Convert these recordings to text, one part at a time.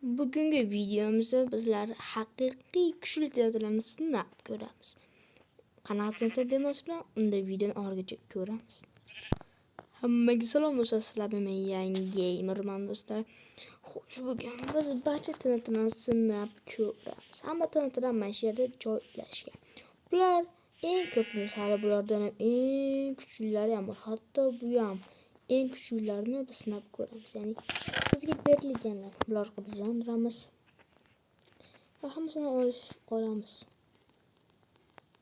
Bugungi videomizda bizlar haqiqiy kuchli TNTlarni sinab ko'ramiz. Qanaqa TNT demasizmi? Unda videoni oxirigacha ko'ramiz. Hammaga salom do'stlar, sizlar bilan men yangi gamerman do'stlar. Xo'sh, bugun biz barcha TNTlarni sinab ko'ramiz. Hamma TNTlar mana shu yerda joylashgan. Bular eng ko'pimiz hali bulardan ham eng kuchlilari ham bor. Hatto bu ham eng kuchlilarini biz sinab ko'ramiz. Ya'ni bizga berilganlar. Bularga biz yondiramiz. Va hammasini olamiz.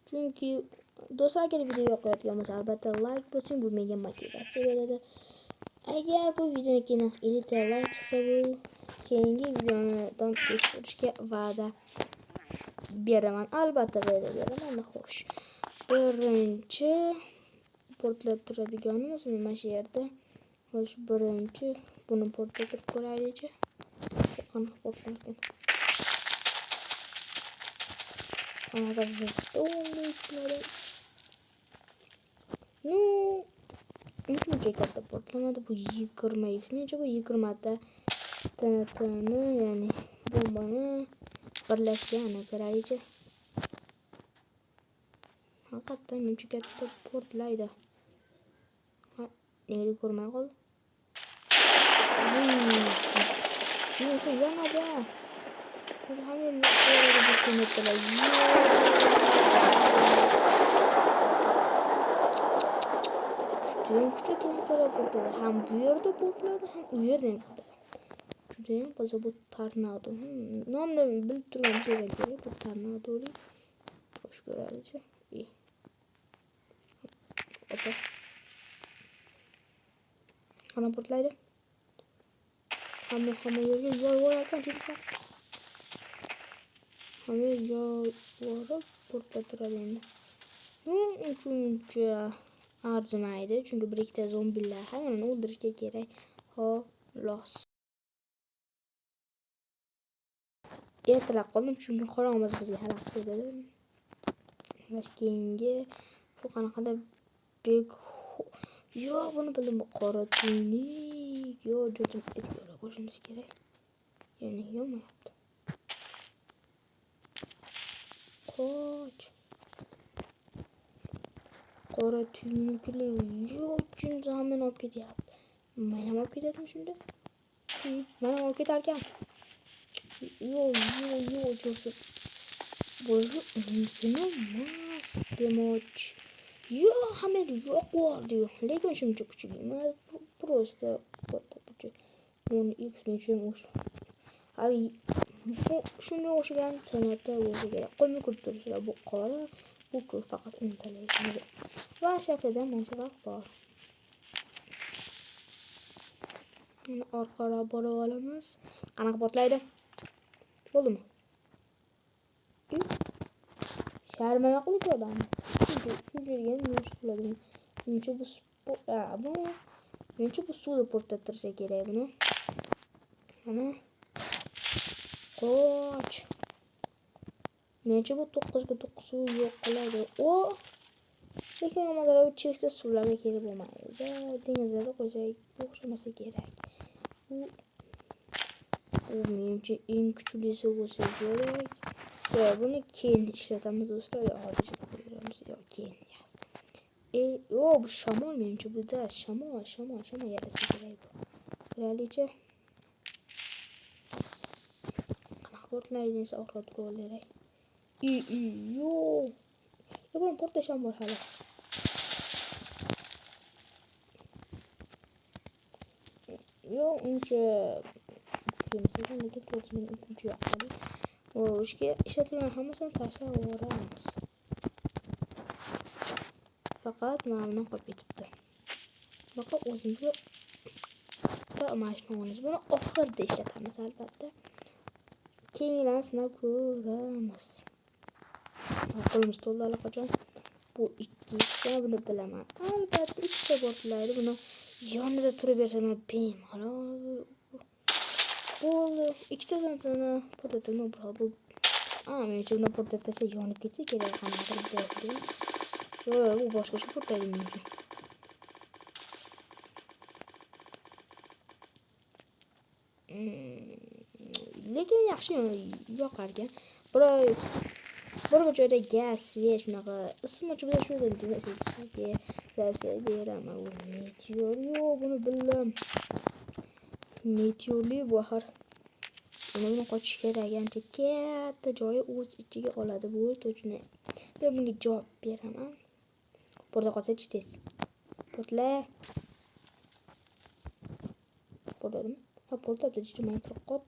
Chunki do'stlar, agar video yoqayotgan bo'lsa, albatta like bosing, bu menga motivatsiya beradi. Agar bu videoni keyin 50 ta like chiqsa, bu keyingi videoni davom ettirishga va'da beraman. Albatta va'da beraman. Xo'sh. Birinchi portlattiradiganimiz mana shu yerda. Xo'sh, birinchi buni portlatib ko'raylikchi. Qanaqa portlarkan? Ну, uncha katta portlamadi. Bu 20 x. Menimcha bu 20 ta TNTni, ya'ni bombani birlashgani ko'raylikchi. Haqiqatdan menimcha katta portlaydi. Ha, nega ko'rmay qoldi? O'sha yana bor. O'sha hamma yerni yo'q bu TNTlar. Judayam kuchli TNTlar portladi. Ham bu yerda portladi, ham u yerda ham portladi. Judayam qiziq bu tornado. Nomini bilib turgan bo'lsa kerak, bu tornadoli. Xo'sh, ko'raylikchi. Opa. Qana portlaydi? Hamma yerga yoyib ekan. Hamma yerga yoyib portlatiradi endi. Ну, uncha arzimaydi, chunki bir ikkita zombilar hammani o'ldirishga kerak, xolos. Ertalab qoldim, chunki qorong'imiz bizga xalaqit beradi. Xullas, keyingi bu qanaqadir bek. Yo'q, buni bildim, bu qora tuynuk. Yo'q, jo'jim e'tiborga qo'shimiz kerak. Ya'ni yonmayapti. Qoch. Qora tuynukli yo'q, jinsi hammani olib ketyapti. Men ham olib ketyaptim shunda. Men ham olib ketarkan. Yo'q, yo'q, yo'q, jo'si. Bo'lishi mumkin emas democh. Yo'q, hamma yerni yo'q yubordi. Lekin shuncha kuchli emas. Просто 10x menimcha o'sha. Hali bu shunga o'xshagan TNT bo'lsa kerak. Qo'lni ko'rib turibsizlar, bu qora, bu ko'k, faqat uni tanlaysiz. Va shaklida mana shu farq bor. Buni orqaroq borib olamiz. Qanaqa portlaydi? Bo'ldimi? Sharmanda qilib odamni. Shuncha yerga nima qiladi? Menimcha bu bu menimcha bu suvda portlattirsa kerak buni. Mana. Qoch. Menimcha bu 9 ga 9 suv yo'q qiladi. O! Lekin nimadir cheksiz suvlarga kelib bo'lmaydi. Dengizlarda qo'ysak o'xshamasa kerak. Bu menimcha eng kuchlisi bo'lsa kerak. Yo, buni keyin ishlatamiz do'stlar. Yo, hozir ishlatib ko'ramiz. Yo, keyin. Yo, bu shamol menimcha bu da shamol, shamol, shamol yarasa kerak bu. Ko'raylikchi. Qanaqa portlaydi desa oxirida ko'raylik. Yo'q. Yo, buni portlash ham bor hali. Yo'q, uncha kuchli emas ekan, lekin to'g'risi menga uncha yoqmadi. O'shga ishlatilgan hammasini tashlab yuboramiz. Faqat mana bundan qolib ketibdi. Bunaqa o'zimizga mana shuni olamiz. Buni oxirida ishlatamiz albatta. Keyingilarni sinab ko'ramiz. Qo'limiz to'ldi allaqachon. Bu 2 buni bilaman. Albatta ikkita portlaydi. Buni yonida turib bersam men bemalol bo'ldi. Ikkita TNTni portlatdim. Bu menimcha buni portlatsa yonib ketsa kerak qanaqadir bo'ldi. Yo'q, bu boshqacha portlaydi menimcha. Lekin yaxshi yoqarkan. Bir joyda gaz va shunaqa isituvchi bilan shu sizga tavsiya beraman. Bu meteor, yo'q, buni bildim. Meteorli bu axir. Buni qochish kerak, ancha katta joyi o'z ichiga oladi bu to'chni. Men bunga javob beraman. Portla qolsa-chi tez. Portla. Portladimi? Ha, portlabdi, juda Minecraft qot.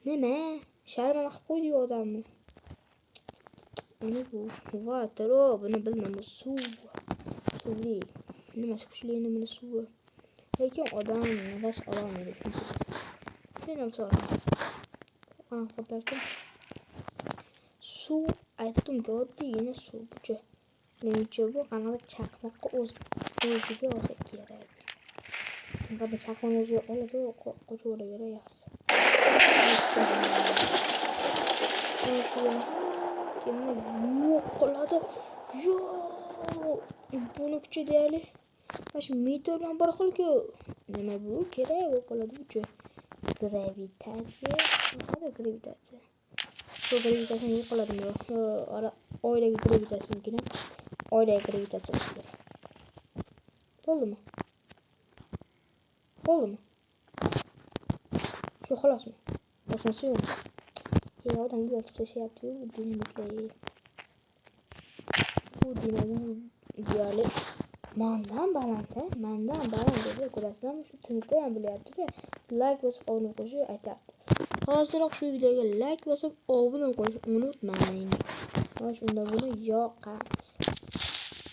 Nima? Sharmanda qilib qo'ydi-yu odamni. Mana bu water, buni bildim, bu suv. Suvli. Nimasi kuchli endi buni suvi. Lekin odam nafas ololmaydi shunsiz. Shuni ham so'rayman. Qanaqa portlarkan? Suv aytdim-ku, oddiygina suv buchi. Menimcha bu qanaqa chaqmoqqa o'ziga olsa kerak. Qanaqa chaqmoqni o'ziga oladi, qochaveradi yaxshi. Kimni yo'q qiladi? Yo'q! Buni kuchi deyarli mana shu meteor bilan bir xil-ku. Nima bu? Kerak bo'lib qoladi buchi. Gravitatsiya. Qanaqa gravitatsiya? Shu gravitatsiyani yo'q qiladimi? Oydagi gravitatsiyanikini. Oydagi gravitatsiya kerak. Bo'ldimi? Bo'ldimi? Shu xolosmi? Boshqasi yo'q. Odam yo'ltib tashlayapti-yu bu dinamitlar. Bu dinamit deyarli mandan baland, mandan baland deb ko'rasizlarmi? Shu TNT ham bilyapti-da. Like bosib obuna qo'yishni aytyapti. Hoziroq shu videoga like bosib obuna qo'yishni unutmang. Xo'sh, unda buni yoqamiz.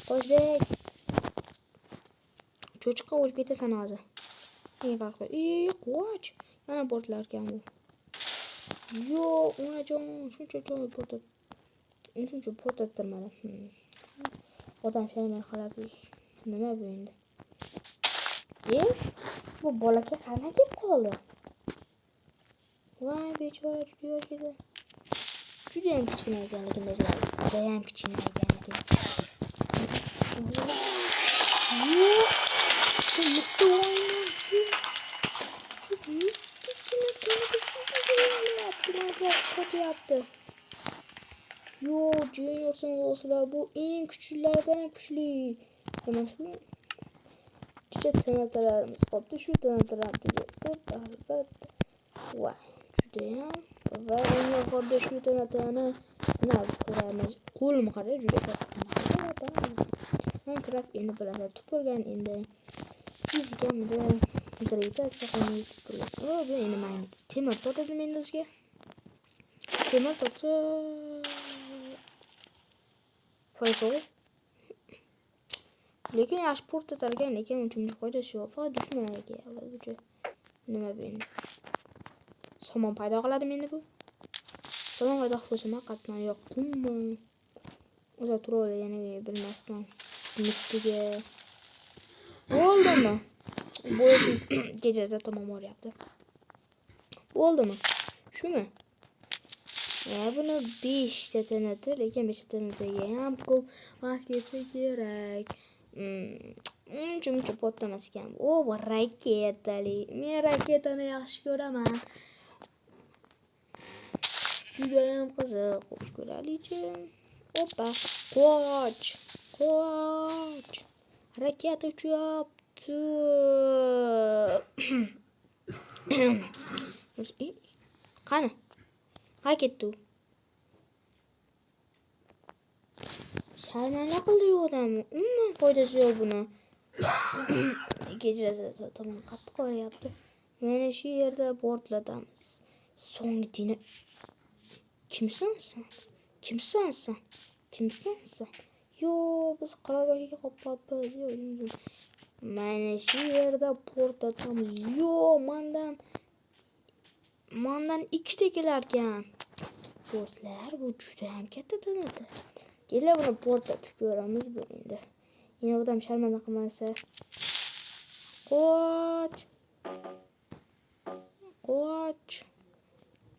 Qo'shdik. Cho'chqa o'lib ketasan hozir. Ne farqi? Qoch. Yana portlar ekan bu. Yo'q, onajon, shuncha joy portlat. Shuncha portlattirmadim. Odam sharmanda qiladi. Nima bu endi? Bu bolakay qanday kelib qoldi? Voy bechora, juda yosh edi. Juda ham kichkina ekan, lekin do'stlar, juda ham kichkina ekan, lekin. Yo'q, shu mitti o'yini shu mittigina TNT shuncha Minecraft qotyapti. Yo'q, Juniorson do'stlar, bu eng kuchlilardan ham kuchli. Emasmi? Kecha TNTlarimiz qolibdi, shu TNTlarni tugatib, albatta. Voy, judayam va eng oxirida shu TNTni sinab ko'ramiz. Qo'lim qara, juda katta. Minecraft endi biladi, tupurgan endi. Fizikamida gravitatsiya qonuni tupurgan. O, bu endi magnit. Temir tortadimi endi o'ziga? Temir tortsa foydasi yo'q. Lekin yaxshi portlatar ekan, lekin uncha muncha foydasi yo'q. Faqat dushmanlarga oladi. Nima bu endi? Somon paydo qiladimi endi bu? Somon paydo qilib qo'ysam, haqiqatdan yo'q, qummi? O'zi turaveradi yana bilmasdan. Mittiga. Bo'ldimi? Bu ishim kechasi tomon boryapti. Bo'ldimi? Shumi? Ya buni 5 ta TNT, lekin 5 ta TNTga ham ko'p vaqt ketsa kerak. Uncha muncha portlamas ekan. O, bu raketali. Men raketani yaxshi ko'raman. Juda ham qiziq. Xo'sh, ko'raylikchi. Oppa, qoch. Qoch. Raketa uchyapti. Qani? Qayerga ketdi u? Sharmanda qildi-yu odamni. Umuman foydasi yo'q buni. Kechirasiz, tomon qattiq og'riyapti. Mana shu yerda portlatamiz. So'nggi dina. Kimsan sen? Kimsan sen? Kimsan sen? Yo'q, biz qarorgohga qolib qolibmiz. Yo'q, mana shu yerda portlatamiz. Yo'q, mandan ikkita kelarkan. Do'stlar, bu juda ham katta TNT. Kelinglar buni portlatib ko'ramiz bu endi. Yana odam sharmanda qilmasa. Qoch. Qoch.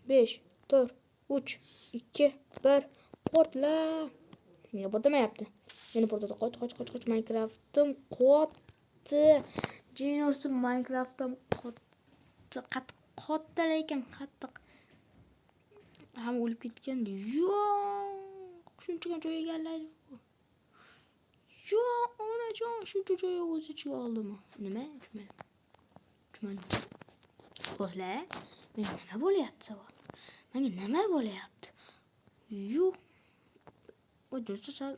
5, 4, 3, 2, 1. Portla. Nega portlamayapti? Yana portladi. Qoch, qoch, qoch, qoch. Minecraft'im qotdi. Juniorsim Minecraft'im qotdi. Qattiq Qattiq, lekin qattiq. Hamma o'lib ketgan. Yo'q, shuncha joy egallaydi. Yo'q, onajon, shuncha joy o'z ichiga oldimi? Nima? Tushunmadim. Tushunmadim. Do'stlar, menga nima bo'lyapti savol? Menga nima bo'lyapti? Yo'q. O do'stlar, sal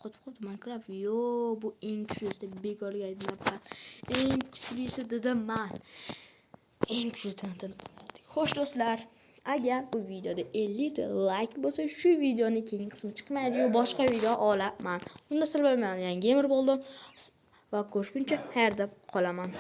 qotib qoldi Minecraft. Yo'q, bu eng kuchlisi deb bekorga aytmabman. Eng kuchlisi dedim man. Eng kuchli TNTni portlatdik. Xo'sh, do'stlar, agar bu videoda 50 ta like bo'lsa, shu videoni keyingi qismi chiqmaydi-yu, boshqa video olaman. Unda sizlar bilan men Yangi Gamer bo'ldim va ko'rishguncha xayr deb qolaman.